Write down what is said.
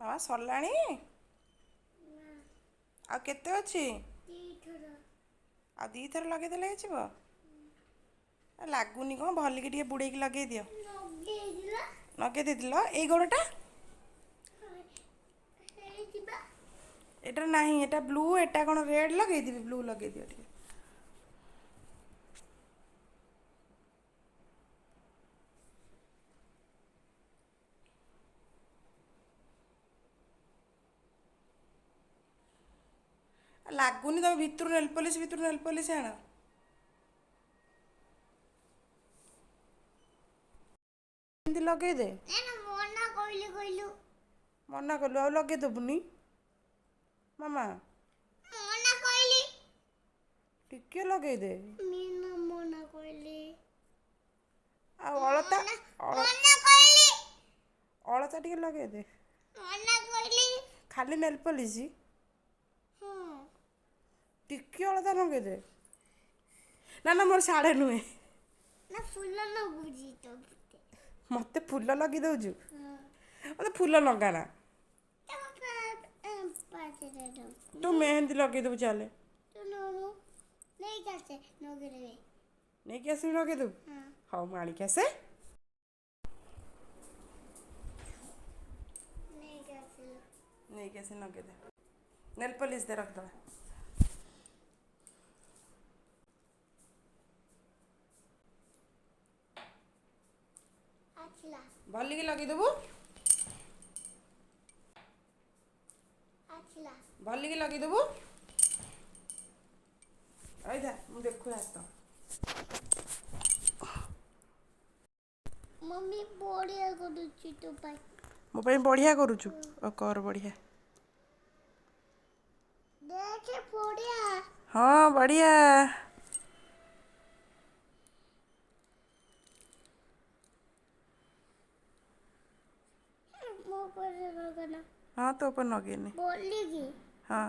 ମାମା ସରିଲାଣି? ନା। ଆଉ କେତେ ଅଛି? ଦିଥର। ଆଉ ଦିଥର ଲଗେଇଦେଲେ ହେଇଯିବ? ଲାଗୁନି କଣ ଭଲିକି ଟିକେ ବୁଡ଼େଇକି ଲଗେଇ ଦିଅ। ଲଗେଇଥିଲା। ଲଗେଇ ଦେଇଥିଲ ଏଇ ଗୋଡ଼ଟା? ହେଇଯିବା। ଏଟା ନାହିଁ, ଏଟା ବ୍ଲୁ, ଏଟା କଣ ରେଡ଼୍ ଲଗେଇଥିବି, ବ୍ଲୁ ଲଗେଇଦିଅ ଟିକେ। ଲାଗୁନି, ତମେ ଭିତରୁ ନେଲପଲିସ୍, ଭିତରୁ ନେଲପଲିସ୍ ଆଣ। ଏମିତି ଲଗେଇଦେ। ନା ନା, ମନା କହିଲି କହିଲୁ। ମନା କଲୁ ଆଉ ଲଗେଇଦେବୁନି ମାମା? ମନା କହିଲି। ଟିକେ ଲଗେଇଦେ। ମୀନା ମନା କହିଲି। ଆଉ ଅଳତା? ମନା। ଅଳ ମନା କହିଲି। ଅଳତା ଟିକେ ଲଗେଇଦେ। ମନା କହିଲି। ଖାଲି ନେଲପଲିସ୍। ହଁ। ଟିକେ ଅଳତା ଲଗେଇଦେ। ନା ନା, ମୋର ସାଢ଼େ ନୁହେଁ। ନା, ଫୁଲ ନଗୁଛି ତ। ମୋତେ ଫୁଲ ଲଗେଇ ଦେଉଛୁ? ହଁ। ମୋତେ ଫୁଲ ଲଗାନା। ତୁ ତୁ ମେହେନ୍ଦି ଲଗେଇଦେବୁ, ଚାଲେ। ନଉନୁ, ନେଇକି ଆସେ, ନଗେଇଦେବେ। ନେଇକି ଆସିବି, ଲଗେଇଦେବୁ। ହଁ। ହଉ, ମୁଁ ଆଣିକି ଆସେ। ନେଇକି ଆସିଲୁ। ନେଇକି ଆସି ଲଗେଇଦେ। ନେଲପଲିସ୍ ଦେ, ରଖିଦେବା। ଆସିଲା। ଭଲିକି ଲଗେଇଦେବୁ। ଆସିଲା। ଭଲିକି ଲଗେଇଦେବୁ। ରହିଥା, ମୁଁ ଦେଖୁ ହାତ। ମମି, ବଢିଆ କରୁଛି ତୋ ପାଇଁ। ମୋ ପାଇଁ ବଢ଼ିଆ କରୁଛୁ। ଓ କର ବଢ଼ିଆ। ଦେଖେ, ବଢିଆ। ହଁ, ବଢ଼ିଆ। ମୋ ଉପରେ ଲଗାନା। ହଁ, ତୋ ଉପରେ ଲଗେଇନି। ବୋଲିକି। ହଁ।